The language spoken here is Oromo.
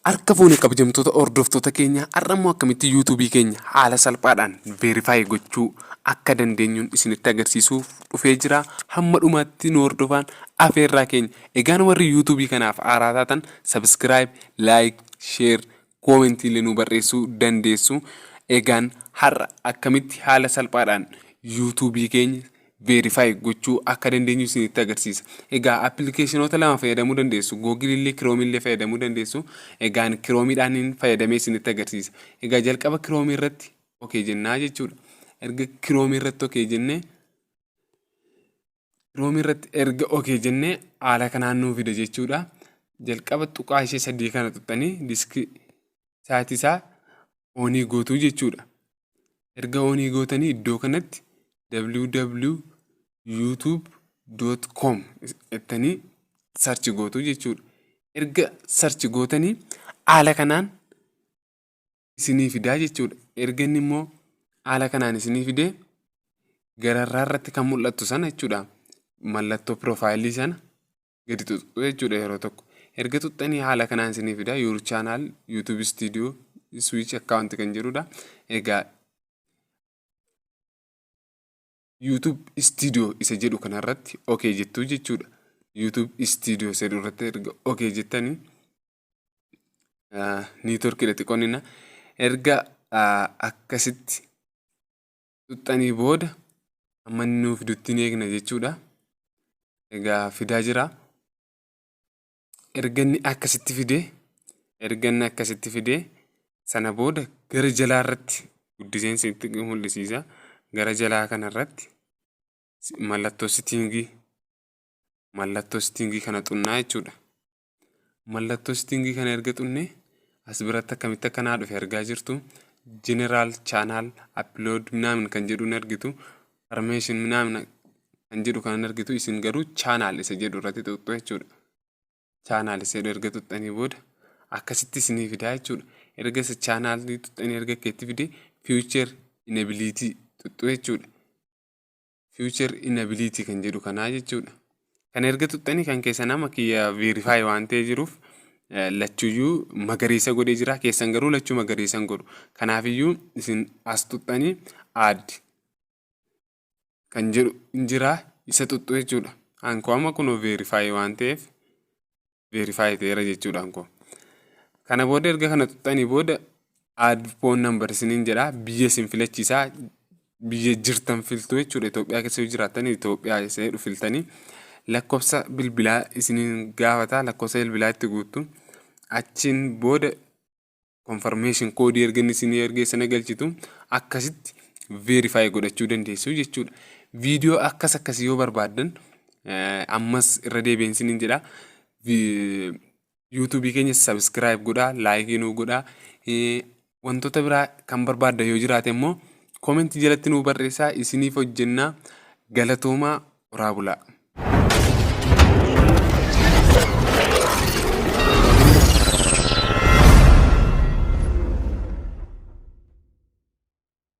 Harka fuune kabajamtoota hordoftoota keenya, har'a immoo akkamitti yuutuubii keenya haala salphaadhaan verify gochuu akka dandeenyuun isinitti agarsiisuuf dhufee jira. Hamma dhumaatti nu hordofaan afeerraa keenya. Egaan warri yuutuubii kanaaf haaraa taatan subscribe, like, share, comment illee nu barreessuu dandeessu. Egaan har'a akkamitti haala salphaadhaan yuutuubii keenya verify gochuu akka dandeenyu isinitti agarsiisa. Egaa appilikeeshinoota lama fayyadamuu dandeessu. Google illee Chrome illee fayyadamuu dandeessu. Egaan Chrome'dhaan fayyadamee isinitti agarsiisa. Egaa jalqaba Chrome irratti okay jennaa jechuudha. Erga Chrome irratti okay jennee, Chrome irratti erga okay jennee, haala kanaan nuu fida jechuudha. Jalqaba tuqaa ishee sadii kana tuqxanii diskii saatii isaa on gootuu jechuudha. Erga on gootanii iddoo kanatti www.youtube.com jettanii search gootuu jechuudha. Erga search gootanii haala kanaan isinii fidaa jechuudha. Erga inni immoo haala kanaan isinii fidee, gararraa irratti kan mul'attu sana jechuudha. Mallattoo profile sana gadi tuqxu jechuudha yeroo tokko. Erga tuqxanii haala kanaan isinii fidaa, your channel, YouTube Studio, switch account kan jedhudha. Egaa YouTube Studio isa jedhu kanarratti okay jettuu jechuudha. YouTube Studio isa jedhu irratti erga okay jettanii, networkiidha xiqqoonnina. Erga akkasitti tuqxanii booda amma inni nuu fidutti ni eegna jechuudha. Egaa fidaa jira. Erga inni akkasitti fidee, erga inni akkasitti fidee sana booda gara jalaa irratti guddiseen isinitti mul'isiisa. Gara jalaa kanarratti mallattoo setting kana xunnaa jechuudha. Mallattoo setting kana erga xunnee, as biratti akkamitti akka naa dhufe argaa jirtu. General, channel, upload ምናምን kan jedhu ni argitu. Permission ምናምን kan jedhu kan argitu. Isin garuu channel isa jedhu irratti tuqxu jechuudha. Channel isa jedhu erga tuqxanii booda akkasitti isinii fidaa jechuudha. Erga isa channel tuqxanii, erga keetti fidee, feature enable tuqxu jechuudha. Feature enable kan jedhu kanaa jechuudha. Kan erga tuqxanii, kan keessa nama kiyya verify waan ta'ee jiruuf lachuyyuu magariisa godhee jira. Keessan garuu lachuu magariisa hin godhu. Kanaafiyyuu isin as tuqxanii add kan jedhu hin jiraa, isa tuqxu jechuudha. Ankoo amma kunoo verify waan ta'eef verify ta'eera jechuudha ankoo. Kana booda, erga kana tuqxanii booda, add phone number isiniin jedhaa, biyya isin filachiisaa, biyya jirtan filtu jechuudha. Itoophiyaa keessa yoo jiraattan Itoophiyaa isa jedhu filtanii, lakkoofsa bilbilaa isiniin gaafata, lakkoofsa bilbilaa itti guuttu. Achiin booda confirmation code erga inni isinii ergee sana galchitu, akkasitti verify godhachuu dandeessu jechuudha. Viidiyoo akkas akkasii yoo barbaaddan, ammas irra deebiin isiniin jedha. Yuutuubii keenya subscribe godhaa, like nuu godhaa. Wantoota biraa kan barbaaddan yoo jiraate immoo comment jalatti nuu barreessaa, isiniif hojjennaa. Galatoomaa, horaa bulaa.